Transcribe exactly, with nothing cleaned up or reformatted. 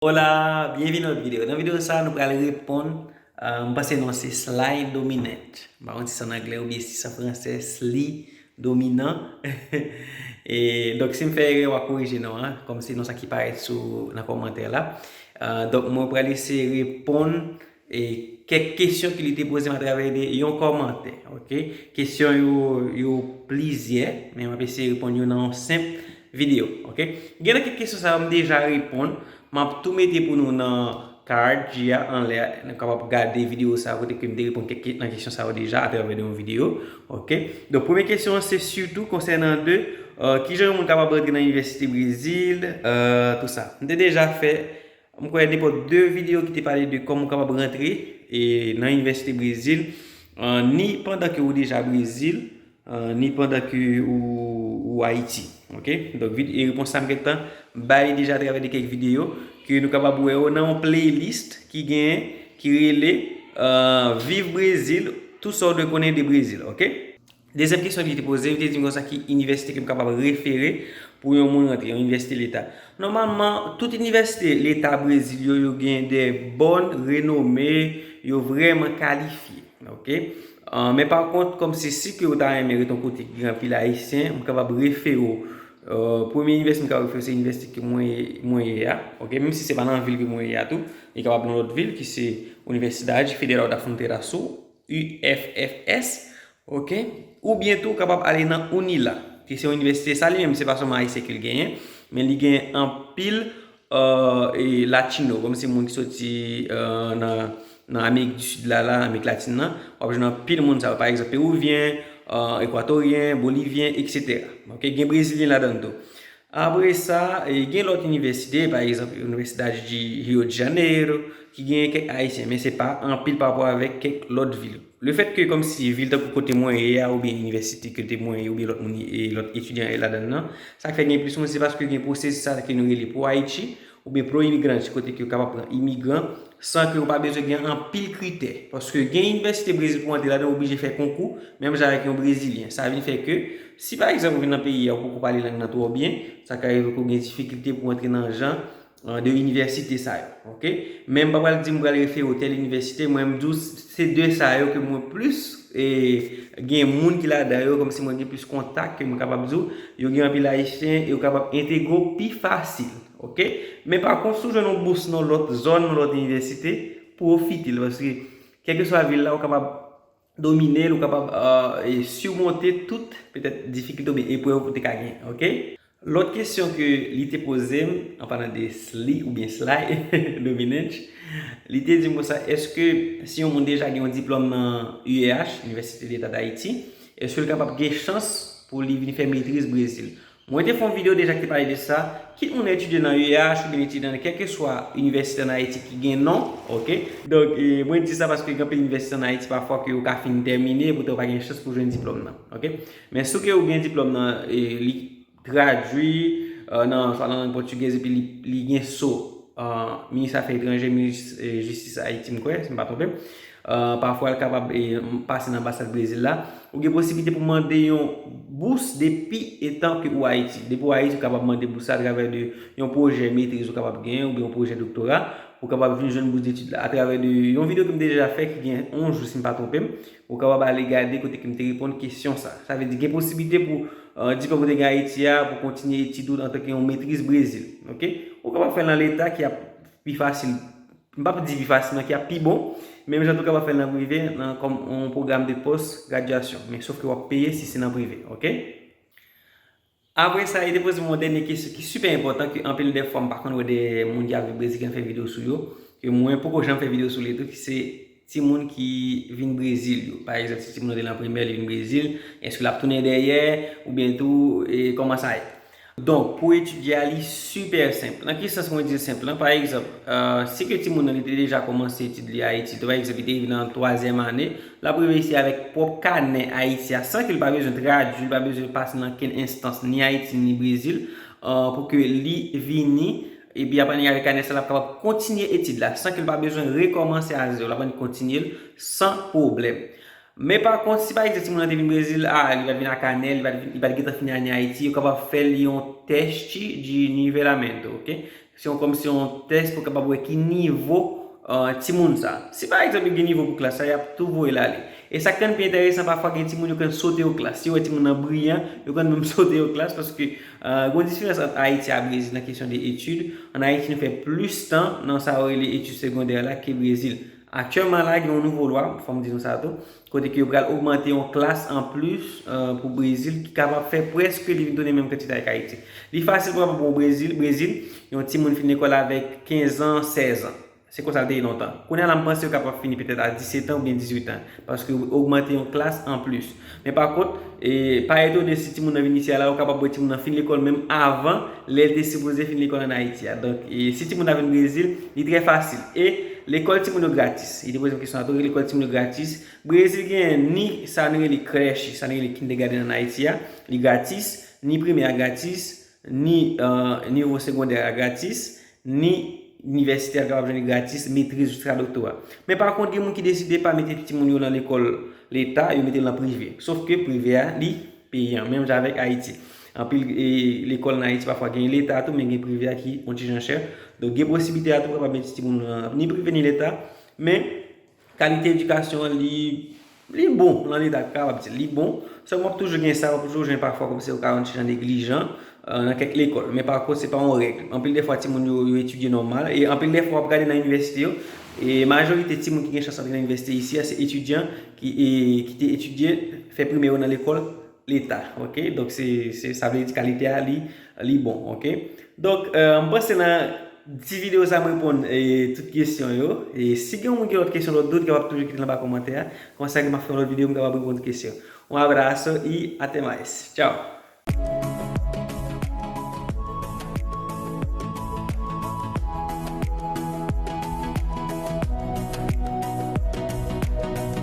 Hola, byenveni nan lòt videyo. Nan videyo sa, nou pral reponn, euh, m panse non se Sly Dominant. M pa konn si se an anglè oubyen si se an fransè, Sly Dominant. E, donk, si m fè erè, w a korije non an, kòm se non sa ki parèt sou, nan kòmantè la. Euh, donk, mwen pral eseye reponn e kèk kesyon ke li te poze m atravè de yon kòmantè, oke? Kesyon yo, yo plizyè, men m ap eseye reponn yo nan yon senp videyo, oke? Gen nan kèk kesyon sa yo m deja reponn, m ap tou mete pou nou nan card, G a anlè a, nou kapab gade videyo sa yo kote ke m te reponn kèk ke-, nan kesyon sa yo deja atravè de yon videyo, oke? Donk, premye kesyon an se sitou konsènan de, euh, kijan yon moun kapab rantre nan inivèsite Brezil, euh, tou sa. M te deja fè M kwè nenpòt de videyo ki te pale de kòman w kapab rantre e nan inivèsite Brezil, euh, ni pandan ke ou deja Brezil, euh, ni pandan ke ou, ou Ayiti. Oke? Donk, vid-, e repons sa m gentan bay deja atravè de kèk videyo ke nou kapab wè yo nan yon playlist ki genyen, ki rele, euh, Viv Brezil, tout sa w dwe konnen de Brezil. Oke? Dezyèm kesyon li te poze, li te di m konsa ki inivèsite ke m kapab refere pou yon moun rantre, yon inivèsite leta. Nòmalman, tout inivèsite leta Brezil yo, yo gen de bòn renome, yo vrèman kalifye. Oke? Ah, men pa kont, kòm se si ke ou ta renmen ret yon kote ki gen anpil Ayisyen, m kapab refere w, euh, premye inivèsite m kapab refere w se inivèsite ke mwen, mwen ye a. Oke? Menm si se pa nan vil ke mwen ye a tou, li kapab nan lòt vil, ki se Universidade Federal da Fronteira Sul, U F F S, oke? Oubyen tou, ou kapab ale nan UNILA, ki se yon inivèsite, sa li menm, se pa sèlman ayisyen ke l genyen, men li genyen anpil, euh, e latino, kòm se moun ki soti, euh, nan, nan Amerik di Sid la, la, Amerik Latin nan, w ap jwenn anpil moun sa yo, pa egzanp, peruvyen, euh, ekwatoryen, bolivyen, etsetera. Oke? Gen brezilyen ladan l tou. Apre sa, e, gen lòt inivèsite, pa egzanp, Universidade de Rio de Janeiro, ki genyen kèk Ayisyen, men se pa anpil pa rapò avèk kèk lòt vil. Lefètke, kòmsi vil tankou kote mwen ye a, oubyen inivèsite kote mwen ye, oubyen lòt moun, e, lòt etidyan e ladan l nan, sa k fè gen plis moun, se paske gen pwosesis sa ke nou rele pro-Haiti, oubyen pro-imigrante, kote ke yo kapab pran imigran, san ke yo pa bezwen gen anpil kritè. Paske gen inivèsite Brezil pou w antre ladan, ou oblije fè konkou, menm jan avèk yon Brezilyen. Sa vin fè ke, si pa egzanp ou vin nan peyi a, ou poko pale lang nan twò byen, sa ka rive ke w gen difikilte pou w antre nan jan, euh, de inivèsite sa yo, oke? Men m pa pral di m pral refere w tèl inivèsite, mwen m di w se de sa yo ke mwen plis, e, gen moun ki ladan yo, kòmsi mwen gen plis kontak, ke mwen kapab di w, yo gen anpil Ayisyen, e yo kapab entegre w pi fasil, oke? Men pa kont, si w jwenn yon bous nan lòt zòn, nan lòt inivèsite, pwofite l, paske kèlkeswa vil la, ou kapab domine l, ou kapab, euh, e simonte tout, petèt, difikilte oubyen eprèv ou te ka gen, oke? Lòt kesyon ke li te poze m, an palan de Sly oubyen Sly Dominant, li te di m konsa, èske si yon moun deja gen yon diplòm nan U E H, Université d'État d'Haïti, èske l kapab gen chans pou li vin fè metriz Brezil? Mwen te fè yon videyo deja ki te pale de sa, kit moun etidye nan U E H oubyen etidye nan kèlkeswa inivèsite an Ayiti ki gen non, oke? Donk, e, mwen di sa paske gen anpil inivèsite an Ayiti pafwa ke yo ka fin tèmine, poutan yo pa gen chans pou jwenn diplòm nan, oke? Men si w ke ou gen diplòm nan, e, li tradui, euh, nan, swa nan lang pòtigèz, epi li, li gen so, euh, minis afè etranjè, minis, e, jistis Ayiti, m kwè, si m pa twonpe m. Euh, pafwa, l kapab, e, pase nan anbasad Brezil la. Ou gen posiblite pou mande yon bous depi etan ke ou Ayiti. Depi ou Ayiti, ou kapab mande bous la atravè de yon pwojè metriz ou kapab genyen, oubyen yon pwojè doktora, ou kapab vin jwenn bous detid la atravè de yon videyo ke m te deja fè ki gen yon jou, si m pa twonpe m. Ou kapab ale gade kote ke m te reponn kesyon sa. Sa vle di gen posiblite pou, euh, diplòm ou te gen Ayiti a, pou kontinye etid ou antanke yon metriz Brezil. Oke? Ou kapab fè l nan leta ki ap pi fasil. M p ap di pi fasil, men ki ap pi bon. Menm jan tou kapab fè l nan prive, nan, kòm yon pwogram de pòs gradyasyon. Men sof ke w ap peye si se nan prive. Oke? Apre sa, li te poze m yon dènye kesyon ki sipè enpòtan, ke anpil de fwa m pa konn wè de moun ki ap viv Brezil ki konn fè videyo sou yo, ke mwen poko janm fè videyo sou li tou, ki se timoun ki vin Brezil yo. Pa egzanp, si timoun nan te nan primè, li vin Brezil, èske l ap tounen dèyè, oubyen tou, e, kòman sa ye? Donk, pou etidye a, li sipè senp. Nan ki sans mwen di l senp lan? Pa egzanp, euh, si ke timoun nan li te deja kòmanse etid li Ayiti, pa egzanp, li te rive nan twazyèm ane, l ap rive isi avèk pwòp kanè Ayiti a, san ke l pa bezwen tradui, l pa bezwen pase nan kenn enstans, ni Ayiti, ni Brezil, euh, pou ke li vini, epi apre li avèk kanè sa, l ap kapab kontinye etid la, san ke l pa bezwen rekòmanse a zewo, l ap kontinye l san pwoblèm. Men pa kont, si pa egzanp, timoun nan te vin Brezil, a, li pa t vin ak kanè, li pa t vin, li pa t gentan fini ane Ayiti, yo kapab fè l yon teste de nivelamento, oke? Se yon, kòm se yon tès pou kapab wè ki nivo uh, timoun sa. Si pa egzanp yo gen nivo pou klas la, y ap tou voye l ale. E sa k konn pi enteresan, pafwa gen timoun yo konn sote yo klas. Si yo wè timoun nan briyan, yo konn menm sote yo klas paske uh, gen yon diferans ant Ayiti a Brezil nan kesyon de etid. Ann Ayiti nou fè plis tan nan sa yo rele etid segondè la ke Brezil. Aktyèlman la, gen yon nouvo lwa, fò m di nou sa tou, kote ke yo pral ogmante yon klas anplis uh, pou Brezil ki kapab fè prèske li vin tounen menm kantite ak Ayiti. Li fasil pou kapab bon Brezil, Brezil, yon timoun fin lekòl avèk kenz an, sèz an. Se konsa l te ye lontan. Kounye a la, m panse yo kapab fini petèt a disèt an oubyen dizuit an, paske yo ogmante yon klas anplis. Men pa kont, e, pa etone si timoun nan vin isi a la, yo kapab wè timoun nan fin lekòl menm avan lè l te sipoze fin lekòl ann Ayiti a. Donk, e, si timoun nan vin Brezil, li trè fasil. E lekòl timoun yo gratis. Li te poze m kesyon a tou, lekòl timoun yo gratis. Brezil gen ni sa nou rele krèch, sa nou rele kindergarten ann Ayiti a, li gratis, ni primè a gratis, ni uh, nivo segondè a gratis, ni inivèsite a kapab jwenn li gratis, metriz jiska doktora. Men pa kont, gen moun ki deside pa mete timoun yo nan lekòl leta, yo mete l nan prive. Sof ke prive a, li peyan, menm jan avèk Ayiti. Anpil e, lekòl nan Ayiti pafwa gen leta tou, men gen prive a ki yon ti jan chè. Donk, gen posiblite a tou kapab mete timoun nan ni prive ni leta, men kalite edikasyon an, li, li bon nan leta, kapab di li bon. Sèlman w ap toujou gen sa, w ap toujou jwenn pafwa kòmsi yo ka yon ti jan neglijan uh, nan kèk lekòl. Men pa kont, se pa yon règ. Anpil dèfwa, timoun yo, yo etidye nòmal. E anpil dèfwa, w ap gade nan inivèsite yo, e majorite timoun ki gen chans antre nan inivèsite isi a, se etidyan ki, e, ki te etidye, fè primè yo nan lekòl leta, ok? Donk, se, se, sa vle di kalite a, li, li bon, ok? Donk, uh, m panse nan ti videyo sa, m reponn e, tout kesyon yo. E si gen yon moun ki gen lòt kesyon, lòt dout, kapab toujou kite l anba kòmantè a. Konsa, ke m ap fè yon lòt videyo, m kapab reponn kesyon. Un abrazo y hasta más. Tchao!